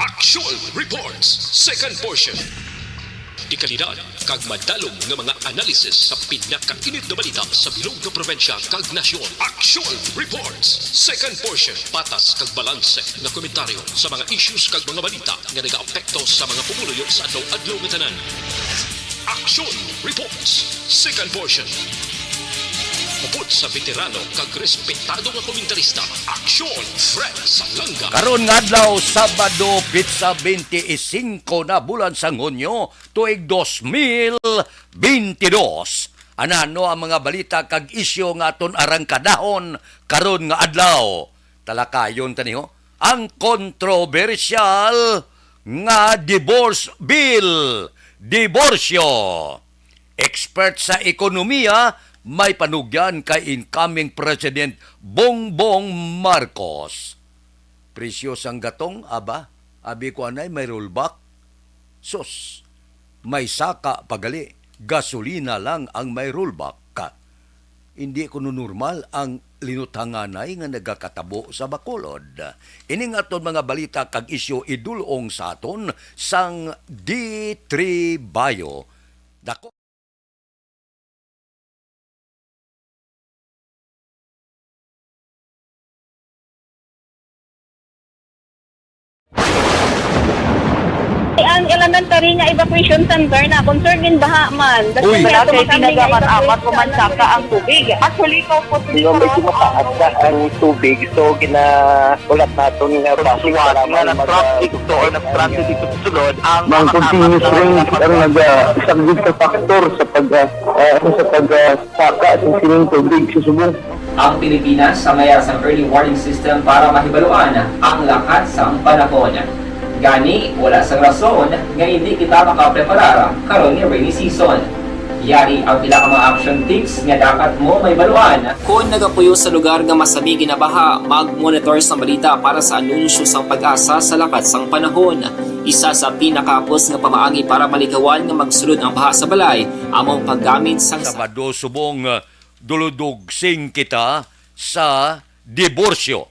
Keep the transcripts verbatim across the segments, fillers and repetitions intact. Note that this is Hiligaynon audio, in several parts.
Action Reports, second portion. Dekalidad kag madalom nga mga analisis sa pinakainit nga balita sa bilog nga probinsya kag nasyon. Action Reports, second portion. Patas kag balanse nga komentaryo sa mga issues kag mga balita nga nagaapekto sa mga pumuluyo sa adlaw-adlaw nga tanan. Action Reports, second portion. Upod sa veterano kag respetado nga komentarista, Action Fred Salanga. Karon nga adlaw, Sabado, pitsa twenty-five na bulan sang Hunyo, tuig dos mil bentidós. Anano ang mga balita kag isyu nga aton arangkadahon karon nga adlaw? Talakayon ta niyo ang kontrobersyal nga divorce bill. Diborsyo. Expert sa ekonomiya may panugyan kay incoming President Bongbong Marcos. Presyo sang gatong, aba, abi ko anay may rollback. Sus, may saka pa gali, gasolina lang ang may rollback. Hindi kuno normal ang linuthanganay nga nagakatabo sa Bacolod. Ining aton mga balita kag isyu idulong sa aton sang D three Bio. Dako Ang elementary nga evacuation center na concerned in baha man. Uy. Wala kay tinaga man amat o mansaka ang tubig. Actually, kaupos Di ba, medyo mataas na ang tubig, so ginahulat naton nga base nga nag-traffic to or nag-transit dito sa sulod ang mga continuous rain ang nagasaglit sa factor sa pag, ah, ah, sa pag, ah, saka sa sining tubig sa subong. Ang Pilipinas sa mayas ang early warning system para mahibaluan ang lakat sang panahon. Gani, wala sang rason nga hindi kita makapreparar karon nga rainy season. Yari ang pila ka mga action tips nga dapat mo mahibaluan. Kon nagapuyo sa lugar nga masami ginabaha, mag-monitor sang balita para sa anunsyo sang PAGASA sa lakat sang panahon. Isa sa pinakahapos nga pamaagi para malikawan nga magsulod ang baha sa balay amo ang paggamit sang Sabado subong, uh, duludogsing kita sa diborsyo.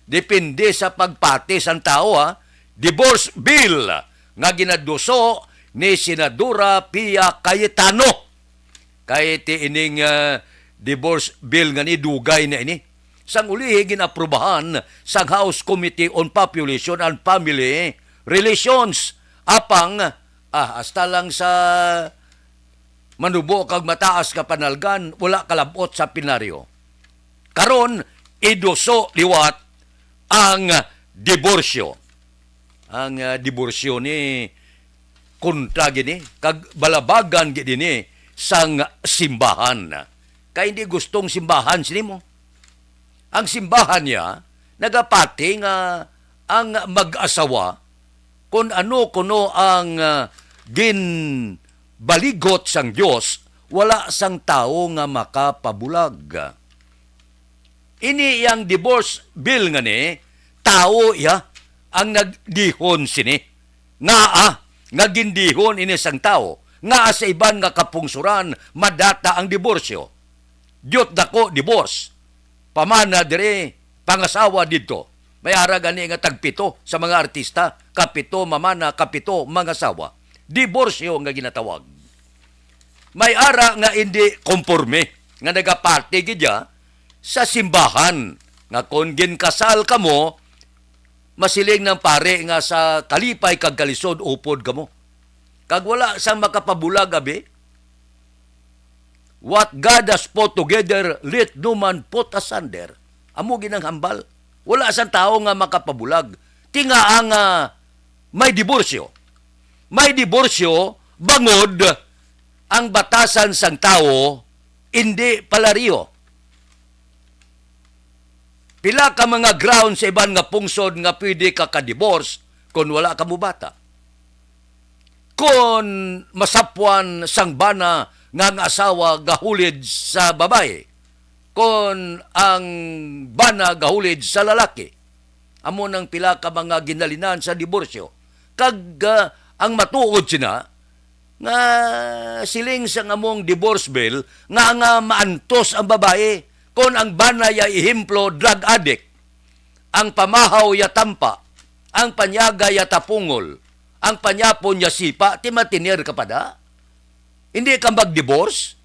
Depende sa pagpati sang tawo, ha. Divorce bill nga ginaduso ni Senadora Pia Cayetano. Kay ti ining, ah, divorce bill nga ni dugay na ini. Sang ulihi ginaprubahan sang House Committee on Population and Family Relations. Apang, ah, hasta lang sa manubo kag mataas nga panalgan, wala kalab-ot sa plenaryo. Karon, iduso liwat ang diborsyo. Ang, ah, diborsyo ni kontra gini, kag balabagan gid ini sang simbahan. Kay hindi gustong simbahan sini mo. Ang simbahan niya nagapati nga ang mag-asawa, kon ano kuno ang, ah, ginbaligot sang Dios, wala sang tawo nga makapabulag. Ini yang divorce bill nga ni, tawo iya ang nagdihon sini. Ngaa nga gindihon ini sang tawo, ngaa sa iban nga kapungsoran madata ang diborsyo? Diyot dako, divorce. Pamana diri, pangasawa didto. May ara gani nga tagpito sa mga artista, kapito mamana, kapito mangasawa. Diborsyo nga ginatawag. May ara nga indi komporme, nga nagapati gid ya sa simbahan, nga kon ginkasal kamo, masiling ng pare nga sa kalipay kag kalisod upod kamo. Kag wala sang makapabulag, abi. What God has put together, let no man put asunder. Amo ginang hambal. Wala sang tawo nga makapabulag. Ti nga ang, ah, may diborsyo. May diborsyo bangod ang batasan sang tawo indi palariho. Pila ka mga ground sa iban nga pungsod nga pwede ka ka-divorce kon wala ka mubata. Kon masapwan sang bana nga ang asawa gahulid sa babayi, kon ang bana gahulid sa lalaki. Amo nang pila ka mga ginhalinan sa diborsyo. Kag, ah, ang matuod sina, nga siling sang among divorce bill nga, nga maantos ang babayi kon ang bana ya, ehemplo, drug addict. Ang pamahaw ya tampa, ang panyaga ya tapungol, ang panyapon ya sipa, ti matiner ka pa da? Hindi ka mag-divorce?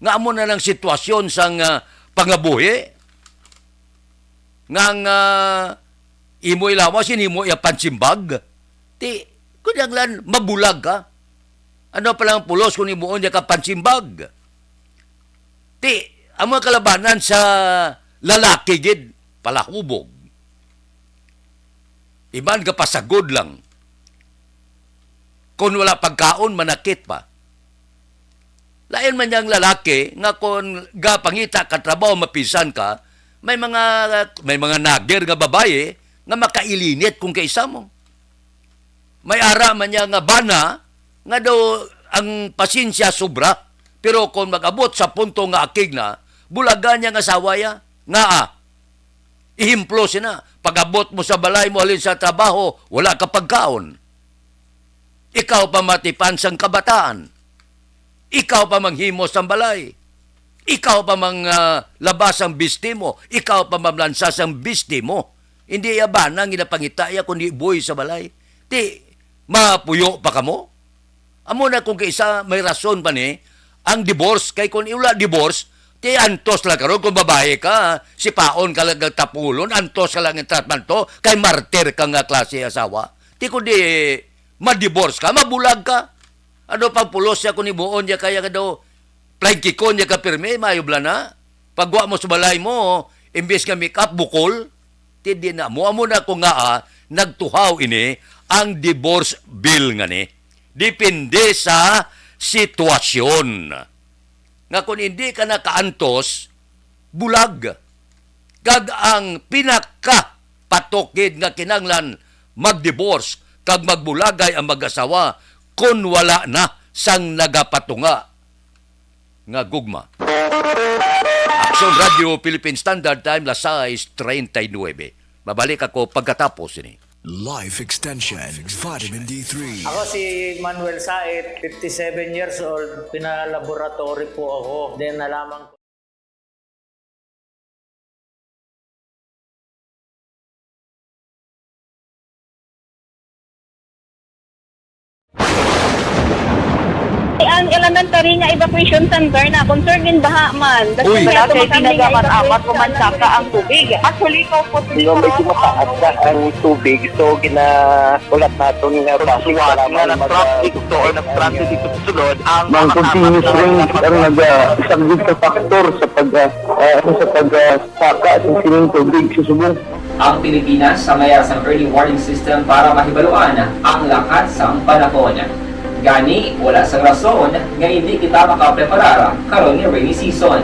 Nga amo na nang sitwasyon sang, ah, pangabuhi? Nga, nga imo ilawas, imo ya pansimbag? Ti, kinahanglan mabulag ka. Ano pa lang pulos kung imuon niya ka pansimbag? Ti, amo ang kalabanan sa lalaki gid, palahubog. Iban ka pasagod lang. Kung wala pagkaon, manakit pa. Lain man yang lalaki nga kung gapangita ka trabaho, mapisan ka, may mga, may mga nager nga babayi nga makailinit kung kaisa mo. May ara man niya nga bana nga daw ang pasensya sobra, pero kung mag-abot sa punto nga akig na, bulagan niya ang asawa ya. Nga, ah, ehemplo sina, pag-abot mo sa balay mo halin sa trabaho, wala ka pagkaon. Ikaw pa matipan sang kabataan. Ikaw pa manghimo sang balay. Ikaw pa mang, ah, labas sang bisti mo. Ikaw pa mamlansa sang bisti mo. Hindi ya bana ang ginapangita ya, kundi buhi sa balay. Ti, mapuyo pa kamo? Amo na kung kaisa may rason pa ni ang divorce. Kay kung wala divorce, ti antos lang karon kung babae ka, sipaon ka lang ang tapulon, antos ka lang ang tratmanto, kay martir ka nga klase asawa. Ti kundi ma-divorce ka, mabulag ka. Ano pang pulos ya kung imuon niya kaya nga daw, playgkikon niya ka pirmi, mayo bala na. Pagwa mo sa balay mo, imbis nga make up, bukol. Ti di na mo, amo na ko nga, ah, nagtuhaw ini ang divorce bill nga ni. Depende sa sitwasyon. Nga kung hindi ka nakaantos, bulag. Kag ang pinaka patok gid nga kinahanglan mag-divorce kag magbulagay ang mag-asawa kun wala na sang nagapatunga nga gugma. Aksyon Radio Philippine Standard Time, las sais treinta y nueve. Mabalik ako pagkatapos ini. Life Extension, Vitamin D three. Ako si Manuel Saet, fifty-seven years old. Pinalaboratory po ako. Then nalaman ko Ang elementary nga evacuation center na concern in baha man. Uy. Wala kay ginagamit-amat o mansaka ang tubig. Actually, ikaw po, Hindi, medyo mataas na ang tubig. So, gina-, ulat naton nga base Suwat para nga mag-, nag-traffic to or nag-transit dito sa sulod ang Ang mga continuous kasama rain ang naga-, isang big factor sa pag, ah, ah, sa pag, ah, saka sa sining tubig sa subong. Ang Pilipinas sa mayas ang early warning system para mahibaluan ang lakat sang panahon. Gani, wala sang rason nga hindi kita makapreparar karon nga rainy season.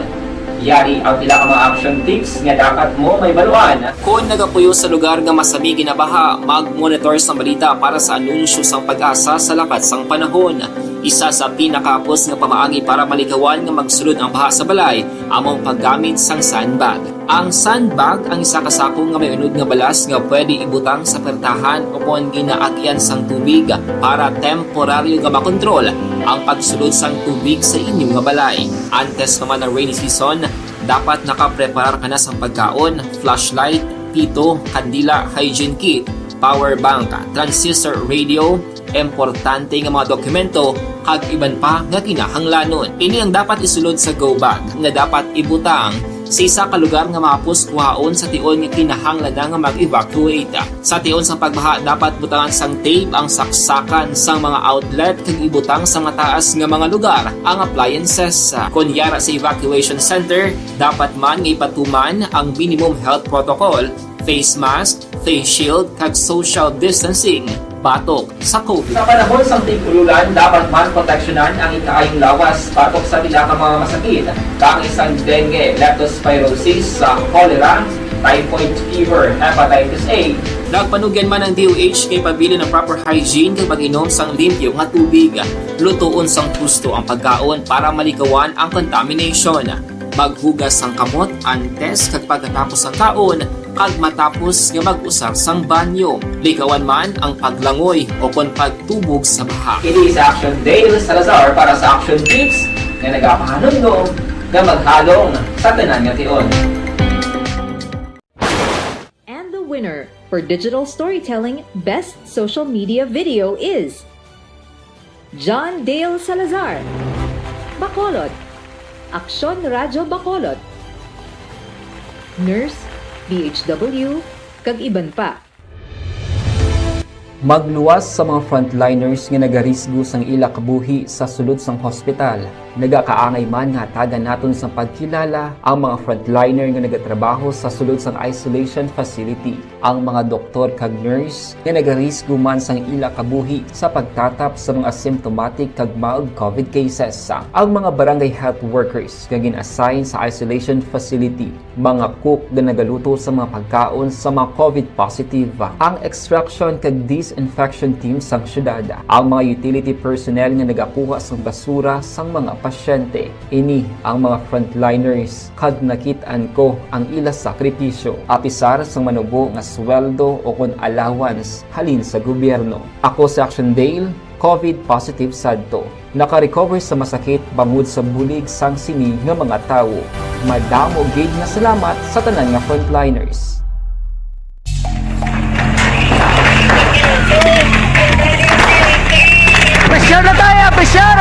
Yari ang pila ka mga action tips nga dapat mo mahibaluan. Kon nagapuyo sa lugar nga masami ginabaha, mag-monitor sang balita para sa anunsyo sang PAGASA sa lakat sang panahon. Isa sa pinakahapos nga pamaagi para malikawan nga magsulod ang baha sa balay amo ang paggamit sang sandbag. Ang sandbag ang isa ka sako nga may unod nga balas nga pwede ibutang sa pertahan ukon ginaagyan sang tubig para temporaryo nga makontrol ang pagsulod sang tubig sa inyo nga balay. Antes pa man ang rainy season, dapat nakapreparar ka na sang pagkaon, flashlight, pito, kandila, hygiene kit, power bank, transistor radio, importante nga mga dokumento, kag iban pa nga kinahanglanon. Ini ang dapat isulod sa go bag nga dapat ibutang sa isa ka lugar nga mahapos kuhaon sa tion nga kinahanglan na nga mag-evacuate. Sa tion sang pagbaha, dapat butangan sang tape ang saksakan sang mga outlet kag ibutang sa mataas nga mga lugar ang appliances. Kon yara sa evacuation center, dapat man nga ipatuman ang minimum health protocol, face mask, face shield, kag social distancing batok sa COVID. Sa panahon sang tig-ululan, dapat man proteksyonan ang ikaayong lawas batok sa pila ka mga masakit, kaangay sang dengue, leptospirosis, sa cholera, typhoid fever, hepatitis A. Nagpanugyan man ang D O H kay pabilin ang proper hygiene kag pag-inom sang limpyo nga tubig. Lutoon sang husto ang pagkaon para malikawan ang contamination. Maghugas sang kamot antes kag pagkatapos sang kaon kag matapos nga mag-usar sang banyo. Likawan man ang paglangoy o kon pagtubog sa baha. Ini si Action Dale Salazar para sa Action Tips nga nagapahanumdom nga maghalong sa tanan nga tion. And the Winner for digital storytelling best social media video is John Dale Salazar, Bacolod, Aksyon Radyo Bacolod, Nurse, D H W, kag iban pa. Magluwas sa mga frontliners nga nagarisgo sang ila kabuhi sa sulod sang hospital. Nagakaangay man nga hatagan naton sang pagkilala ang mga frontliner nga nagatrabaho sa sulod sang isolation facility, ang mga doktor kag nurse nga nagarisgo man sang ila kabuhi sa pagtatap sa mga asymptomatic kag mild COVID cases, ang mga barangay health workers nga gin-assign sa isolation facility, mga cook nga nagaluto sa mga pagkaon sa mga COVID positive, ang extraction kag disinfection team sang syudad, ang mga utility personnel nga nagakuha sang basura sang mga pasyente. Ini ang mga frontliners kag nakit-an ko ang ila sakripisyo. Apisar sang manubo nga sweldo o kon allowance halin sa gobyerno. Ako si Action Dale, COVID positive sadto. Naka-recover sa masakit bangod sa bulig sang sini nga mga tawo. Madamo gid nga salamat sa tanan nga frontliners. Pressure na tayo! Pressure!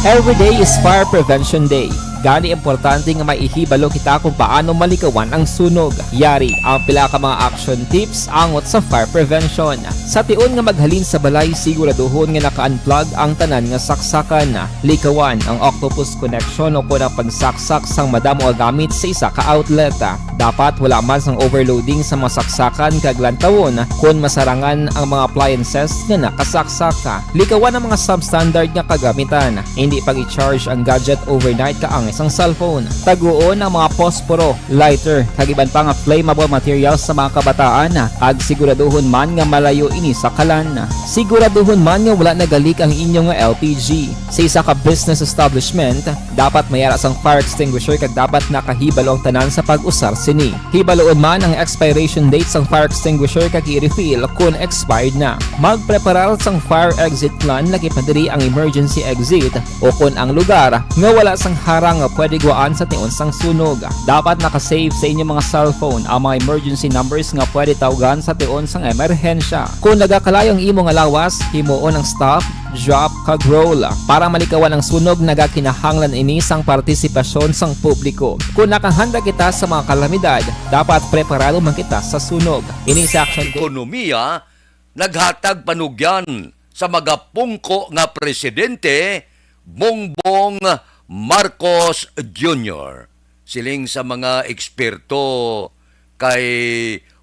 Every day is Fire Prevention Day. Gani importante nga maihibalo kita kung paano malikawan ang sunog. Yari ang pila ka mga action tips angot sa fire prevention. Sa tion nga maghalin sa balay, siguraduhon nga naka-unplug ang tanan nga saksakan. Likawan ang octopus connection o kon ang pagsaksak sang madamo nga gamit sa isa ka outlet. Dapat wala man sang overloading sa mga saksakan kag lantawon kon masarangan ang mga appliances nga nakasaksak. Likawan ang mga substandard nga kagamitan. Hindi pag-i-charge ang gadget overnight kaangay sang cellphone. Taguon ang mga posporo, lighter, kag iban pa nga flammable materials sa mga kabataan, kag siguraduhon man nga malayo ini sa kalan. Siguraduhon man nga wala nagalik ang inyo nga L P G. Sa isa ka business establishment, dapat may ara sang fire extinguisher kag dapat nakahibalo ang tanan sa pag-usar sini. Hibaloon man ang expiration date sang fire extinguisher kag i-refill kon expired na. Magpreparar sang fire exit plan, lakip na diri ang emergency exit o kon ang lugar nga wala sang harang nga pwede guwaan sa tion sang sunog. Dapat naka-save sa inyo mga cellphone ang mga emergency numbers nga pwede tawgan sa tion sang emerhensya. Kon nagakalayo ang imo nga lawas, himuon ang stop, drop, kag roll. Para malikawan ang sunog, nagakinahanglan ini sang partisipasyon sang publiko. Kon nakahanda kita sa mga kalamidad, dapat preparado man kita sa sunog. Ini sa action Ekonomiya naghatag panugyan sa magapungko nga presidente, Bongbong Marcos Junior. Siling sa mga eksperto kay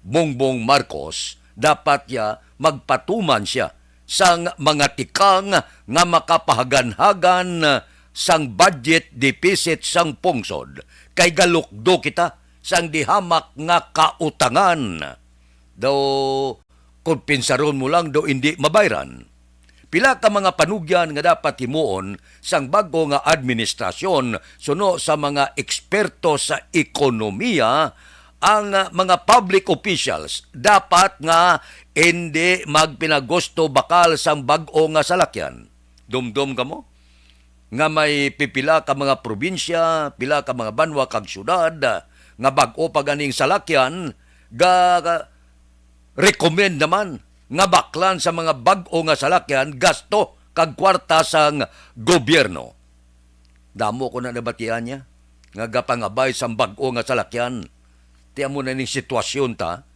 Bongbong Marcos, dapat ya magpatuman siya sang mga tikang nga makapahaganhagan sang budget deficit sang pungsod, kay galukdo kita sang dihamak nga kautangan. Daw, kumpensaron mo lang, daw indi mabayran. Pila ka mga panugyan nga dapat himuon sang bag-o nga administrasyon suno sa mga eksperto sa ekonomiya, ang, ah, mga public officials dapat nga indi magpinagusto bakal sang bag-o nga salakyan. Dumdom kamo nga may pipila ka mga probinsya, pila ka mga banwa kag syudad nga bag-o pa ganing salakyan, ga recommend naman nga baklan sa mga bag-o nga salakyan gasto kag kwarta sang gobyerno. Damo ko na nabatian niya nga gapangabay sang bag-o nga salakyan. Ti amo na ning sitwasyon ta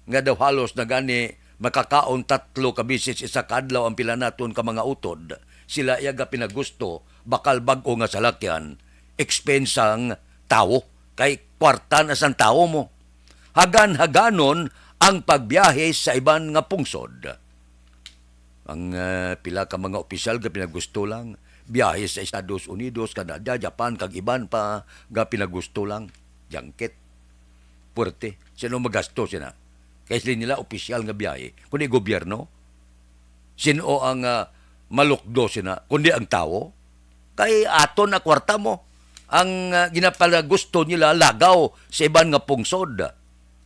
nga daw halos na gani makakaon tatlo ka bisis isa ka adlaw ang pila naton ka mga utod. Sila iya gapinagusto bakal bag-o nga salakyan, expense sang tawo, kay kwarta na sang tawo mo. Hagan-haganon ang pagbiyahe sa iban nga pungsod. Ang, ah, pila ka mga opisyal gapinagusto lang, biyahe sa Estados Unidos, Canada, Japan, kag iban pa gapinagusto lang. Jangkit. Puwerte. Sino magasto sina? Kay sila nila opisyal nga biyahe, kundi gobyerno. Sino ang, ah, malukdo sina, kundi ang tawo? Kay aton na kwarta mo. Ang, ah, ginapalagusto nila lagaw sa iban nga pungsod.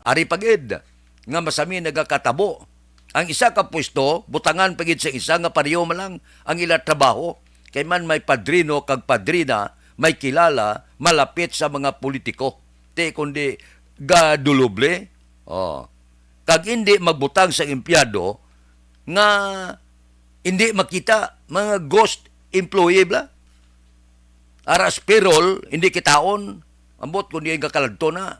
Ari pa gid nga masami nagakatabo Ang isa ka pwesto, butangan pa gid sa isa nga pareho man lang ang ila trabaho. Kay man may padrino kag padrina, may kilala, malapit sa mga politiko. Ti kundi gaduloble. Oh. Kag hindi magbutang sa empleyado nga hindi makita, mga ghost employee bala. Ara sa payroll, hindi kitaon. Ambot kung diin ka kaladto na.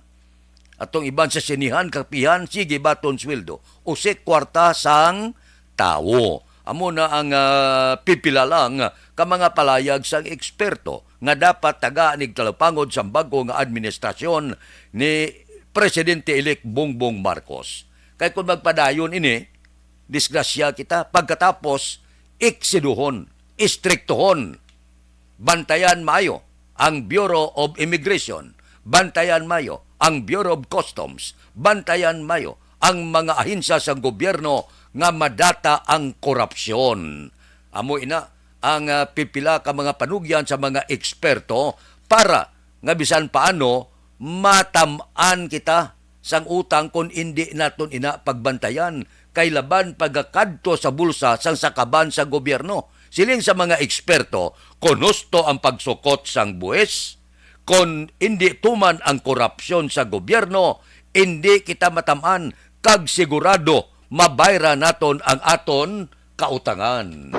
Atong iban sa sinihan, kapihan, sige baton sweldo. Usik kwarta sang tawo. Amo na ang, ah, pipila lang ka mga palayag sang eksperto nga dapat tagaan nig talupangod sang bag-o nga administrasyon ni Presidente-elect Bongbong Marcos. Kay kung magpadayon ini, disgrasya kita. Pagkatapos, eksiduhon, istriktuhon. Bantayan maayo ang Bureau of Immigration. Bantayan maayo ang Bureau of Customs. Bantayan maayo ang mga ahensya sang gobyerno nga madata ang korupsyon. Amo ina ang, ah, pipila ka mga panugyan sa mga eksperto para nga bisan paano matam-an kita sang utang kon indi naton ina pagbantayan, kay laban pagakadto sa bulsa sang sakaban sa gobyerno. Siling sa mga eksperto, kon husto ang pagsukot sang buhis, kon indi tuman ang korupsyon sa gobyerno, indi kita matam-an kag sigurado mabayran naton ang aton kautangan.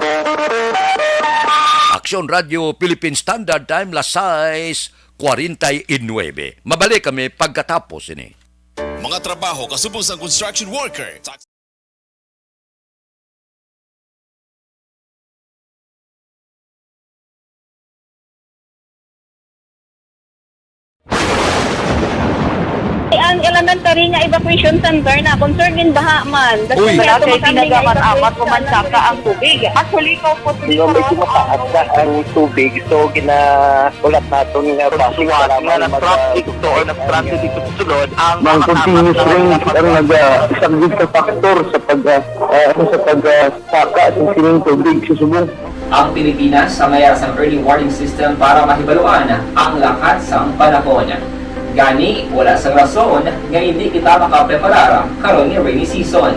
Aksyon Radio Philippine Standard Time, las sais cuarenta y nueve. Mabalik kami pagkatapos ini. Mga trabaho kasubong sang construction worker. Ang elementary nga evacuation center na concern in baha man. Uy. Wala kay ginagamat-amat o mansaka ang tubig. Actually, ikaw po, medyo mataas na ang tubig. So, ginahulat naton nga base nga para na mag-, na-traffic to or na-stranded dito sa sulod ang mga continuous rain ang nag-, ah, isang big factor sa pag, ah, ah, sa pag, ah, saka sa sining tubig sa subong. Ang Pilipinas ang may sang early warning system para mahibaluan ang lakat sang panahon. Gani, wala sang rason nga indi kita makapreparar karon nga rainy season.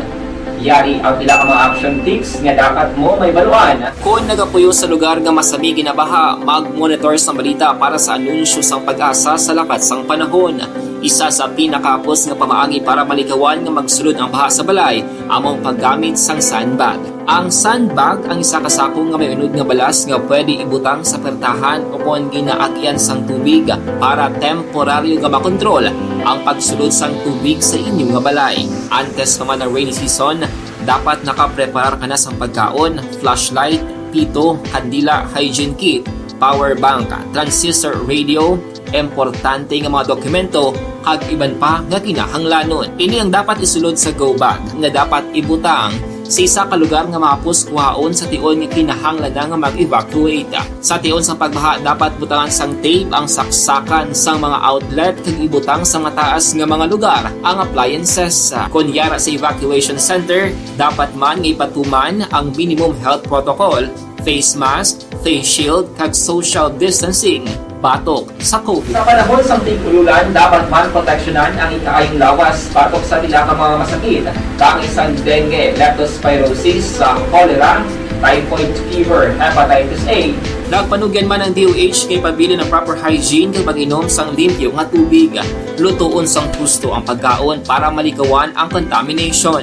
Yari ang pila ka mga action tips nga dapat mo mahibaluan. Kon nagapuyo sa lugar nga masami ginabaha, mag-monitor sang balita para sa anunsyo sang PAGASA sa lakat sang panahon. Isa sa pinakahapos nga pamaagi para malikawan nga magsulod ang baha sa balay amo ang paggamit sang sandbag. Ang sandbag ang isa ka sako nga may unod nga balas nga pwede ibutang sa pertahan ukon ginaagyan sang tubig para temporaryo nga makontrol ang pagsulod sang tubig sa inyo nga balay. Antes pa man ang rainy season, dapat nakapreparar ka na sang pagkaon, flashlight, pito, kandila, hygiene kit, power bank, transistor radio, importante nga mga dokumento, kag iban pa nga kinahanglanon. Ini ang dapat isulod sa go bag nga dapat ibutang sa isa ka lugar nga mahapos kuhaon sa tion nga kinahanglan na nga mag-evacuate. Sa tion sang pagbaha, dapat butangan sang tape ang saksakan sang mga outlet kag ibutang sa mataas nga mga lugar ang appliances. Kon yara sa evacuation center, dapat man nga ipatuman ang minimum health protocol, face mask, face shield, kag social distancing batok sa COVID. Sa panahon sang tig-ululan, dapat man proteksyonan ang ikaayong lawas batok sa pila ka mga masakit, kaangay sang dengue, leptospirosis, sa cholera, typhoid fever, hepatitis A. Nagpanugyan man ang D O H nga ipabilin ang proper hygiene kag pag-inom sang limpyo nga tubig. Lutoon sang husto ang pagkaon para malikawan ang contamination.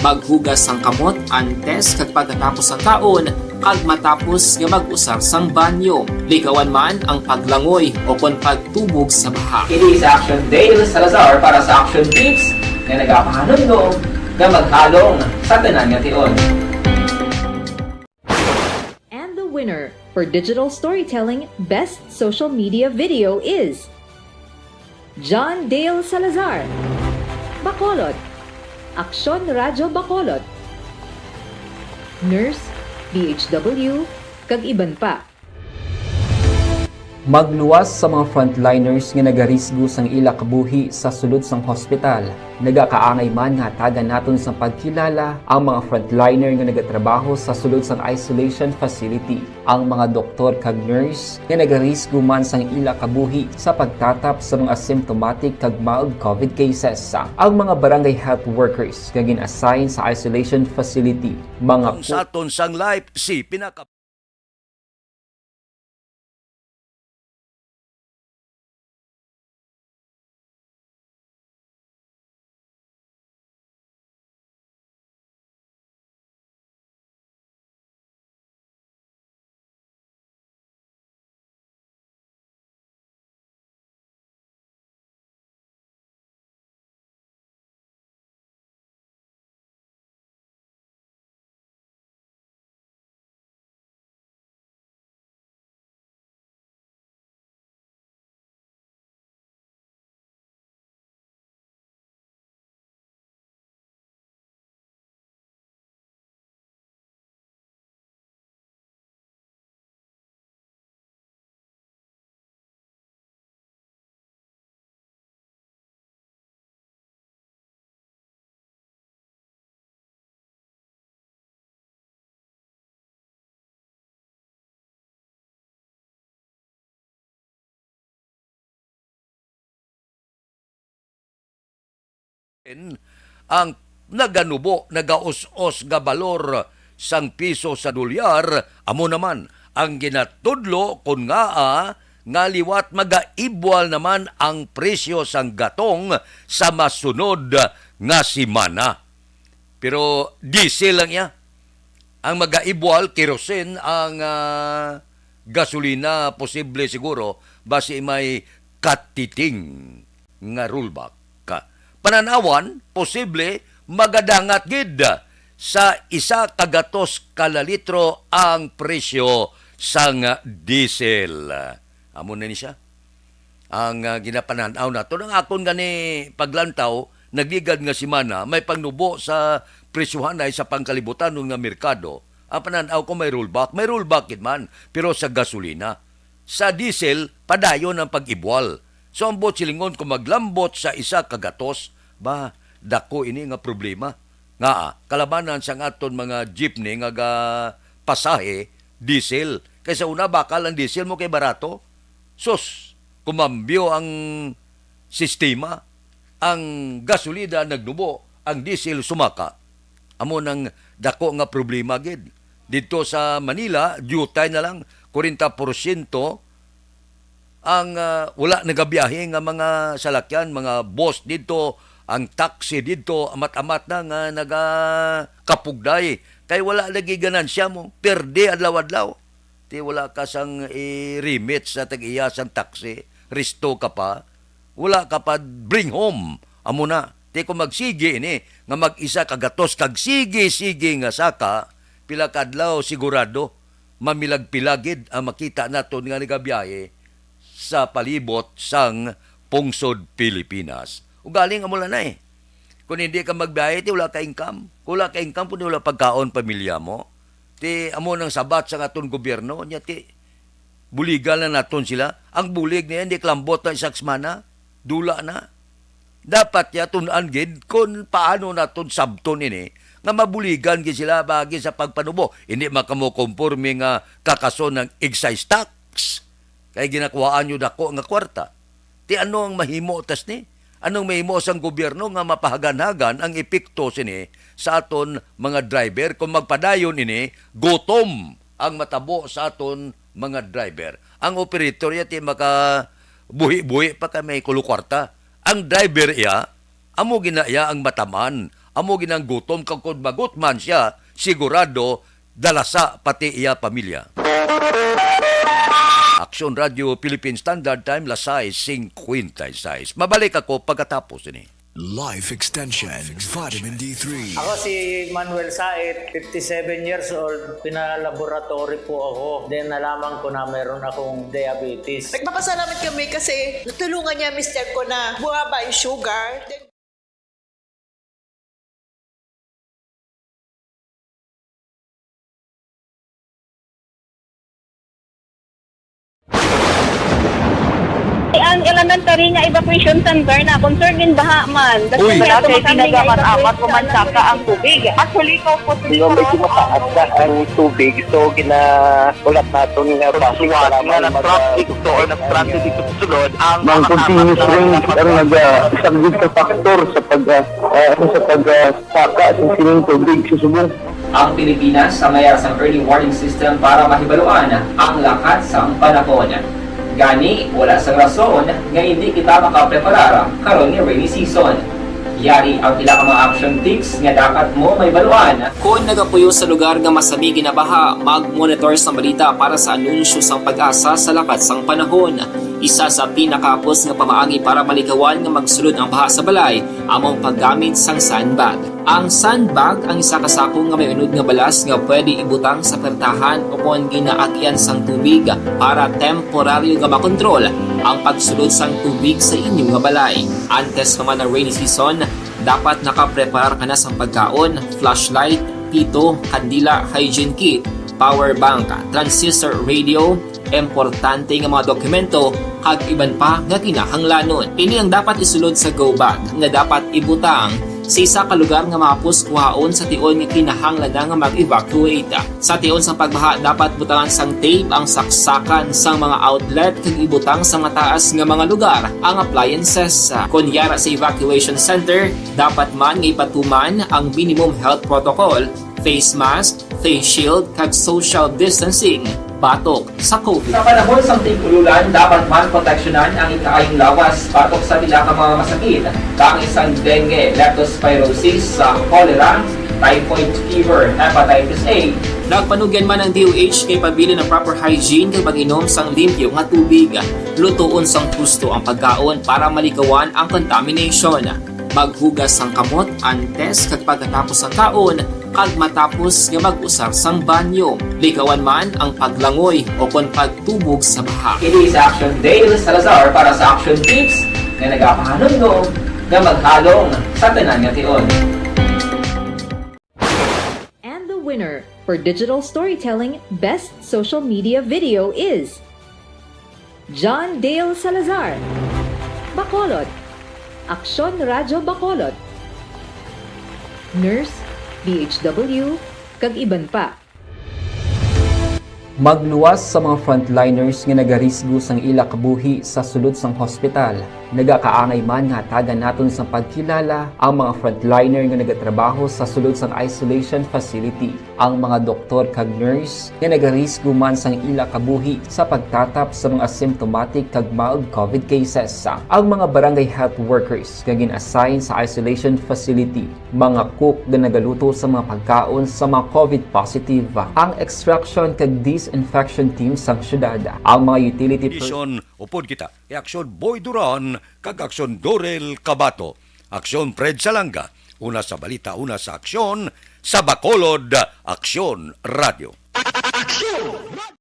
Maghugas sang kamot antes kag pagkatapos sang kaon kag matapos nga mag-usar sang banyo. Likawan man ang paglangoy ukon pagtubog sa baha. Kini si Action Dale Salazar para sa Action Tips nga nagapahanumdom nga maghalong sa tanan nga tion. And the winner for Digital Storytelling Best Social Media Video is John Dale Salazar, Bacolod, Aksyon Radyo Bacolod, Nurse, D H W, kag iban pa. Magluwas sa mga frontliners nga nagarisgo sang ila kabuhi sa sulod sang hospital. Nagakaangay man nga hatagan naton sang pagkilala ang mga frontliner nga nagatrabaho sa sulod sang isolation facility, ang mga doktor kag nurse nga nagarisgo man sang ila kabuhi sa pagtatap sa mga symptomatic kag mild covid cases, ang mga barangay health workers nga gin-assign sa isolation facility, mga Ang sa aton sang life, si pinaka Ang naganubo, nagaus-os nga balor sang piso sa dolyar, amo naman ang ginatudlo kon ngaa nga liwat magaibwal naman ang presyo sang gatong sa masunod nga semana. Pero diesel lang iya. Ang magaibwal, kerosene, ang, ah, gasolina, posible siguro, basi may katiting nga rollback. Panan-awan, posible, magadangat gid sa isa ka gatos kada litro ang presyo sang diesel. Amo na ni siya. Ang, ah, ginapanan-aw nato. Ang akon gani paglantaw, nagligad nga semana, may pangnubo sa presyohanay sa pangkalibutanon nga merkado. Ang panan-aw ko may rollback. May rollback gid man, pero sa gasolina. Sa diesel, padayon ang pag-ibwal. So, ang buot silingon, kung maglambot sa isa ka gatos, ba, dako ini nga problema. Nga, ah, kalabanan sang aton mga jeepney nga ga-, pasahe, diesel. Kay sa una, bakal ang diesel mo kay barato. Sus, kumambyo ang sistema, ang gasolina nagnubo, ang diesel sumaka. Amo nang dako nga problema gid. Didto sa Manila, diutay na lang, kwarenta porsyento ang, ah, wala nagabiyahe nga mga salakyan, mga bus didto, ang taxi didto, amat-amat na nga nagakapugday. Kay wala lagi ganansya mo, perde adlaw-adlaw. Ti wala ka sang i-remit sa tag-iya sang taxi, resto ka pa, wala ka pa bring home. Amo na, ti kung magsigi ini nga mag-isa ka gatos kag sige-sige nga saka, pila ka adlaw sigurado, mamilag-pilag gid ang makita naton nga nagabiyahe sa palibot sang pungsod Pilipinas. Ugaling amo lang na eh. Kung hindi ka magbiyahe, ti wala ka income. Kung wala ka income, kung wala pagkaon pamilya mo, ti amo nang sabat sang aton gobyerno, nya ti buligan na naton sila. Ang bulig niya, hindi kalambot na isa ka semana, dula na. Dapat ya tun-an gid kung paano naton sabton ini nga mabuligan gid sila baagi sa pagpanubo. Hindi man kamo konforme nga kakason ng excise tax. Kay ginakuhaan nyo dako nga kwarta. Ti ano ang mahimo tas ni? Anong mahimo sang gobyerno nga mapahaganhagan ang epekto sini sa aton mga driver kung magpadayon ini gutom ang matabo sa aton mga driver? Ang operator ya ti maka buhi-buhi pa kay may kulo kwarta. Ang driver iya, amo gina iya ang mataman, amo ginang gutom kag kun magutom man siya, sigurado dalasa pati iya pamilya. Aksyon Radio Philippine Standard Time, las sais cincuenta y seis. Mabalik ako pagkatapos ini. Life Extension, Vitamin D three. Ako si Manuel Saet, fifty-seven years old. Pinalaboratory po ako. Then nalaman ko na meron akong diabetes. Nagpapasalamat kami kasi natulungan niya mister ko na bumaba yung sugar. Then Ang elementary nga evacuation center na concern din baha man. Uy. Wala kay tinaga man amat o mansaka ang tubig. Actually, ko po Yung medyo mataas na ang tubig, so ginaulat naton nga bus nga nag-traffic to or nag-transit dito sa sulod ang Mang continuous rain ang nagasaglit sa factor sa pag, ah, ah, sa pag, ah, saka sa sining tubig sa subong. Ang Pilipinas ang mayara sang early warning system para mahibaluan ang lakat sang panahon. Gani, wala sang rason nga hindi kita makapreparar karon nga rainy season. Yari ang pila ka mga action tips nga dapat mo mahibaluan. Kon nagapuyo sa lugar nga masami ginabaha, mag-monitor sang balita para sa anunsyo sang PAGASA sa lakat sang panahon. Isa sa pinakahapos nga pamaagi para malikawan nga magsulod ang baha sa balay amo ang paggamit sang sandbag. Ang sandbag ang isa ka sako nga may unod nga balas nga pwede ibutang sa pertahan o kon ginaagian sang tubig para temporaryo nga makontrol ang pagsulod sang tubig sa inyo nga balay. Antes pa man ang rainy season, dapat nakapreparar ka na sang pagkaon, flashlight, pito, kandila, hygiene kit, power bank, transistor radio, importante nga mga dokumento, kag iban pa nga kinahanglanon. Ini ang dapat isulod sa go bag nga dapat ibutang sa isa ka lugar nga mahapos kuhaon sa tion nga kinahanglan na nga mag-evacuate. Sa tion sang pagbaha, dapat butangan sang tape ang saksakan sang mga outlet kag ibutang sa mataas nga mga lugar ang appliances. Kon yara sa evacuation center, dapat man nga ipatuman ang minimum health protocol, face mask, face shield, kag social distancing batok sa COVID. Sa panahon sang tig-ululan, dapat man proteksyonan ang ikaayong lawas batok sa pila ka mga masakit, kaangay sang dengue, leptospirosis, sa cholera, typhoid fever, hepatitis A. Nagpanugyan man ang D O H kay pabilin ang proper hygiene kag pag-inom sang limpyo nga tubig. Lutoon sang husto ang pagkaon para malikawan ang contamination. Maghugas sang kamot antes kag pagkatapos sang kaon, kag matapos nga mag-usar sang banyo. Likawan man ang paglangoy o kon pagtubog sa baha. Ini si Action Dale Salazar para sa Action Tips nga nagapahanumdom nga maghalong sa tanan nga tion. And the winner for digital storytelling best social media video is John Dale Salazar, Bacolod, Aksyon Radyo Bacolod, Nurse, D H W, kag iban pa. Magluwas sa mga frontliners nga nagarisgo sang ila kabuhi sa sulod sang hospital. Nagakaangay man nga hatagan naton sang pagkilala ang mga frontliner nga nagatrabaho sa sulod sang isolation facility, ang mga doktor kag nurse nga nagarisgo man sang ila kabuhi sa pagtatap sa mga symptomatic kag mild COVID cases, ang mga barangay health workers nga gin-assign sa isolation facility, mga cook nga nagaluto sa mga pagkaon sa mga COVID positive, ang extraction kag disinfection team sang syudad, ang mga utility per- Edition, upod kita, i-aksyon Boy Duran kag aksyon Dorel Cabato, aksyon Fred Salanga, una sa balita, una sa aksyon, sa Bacolod, Aksyon Radio. Aksyon!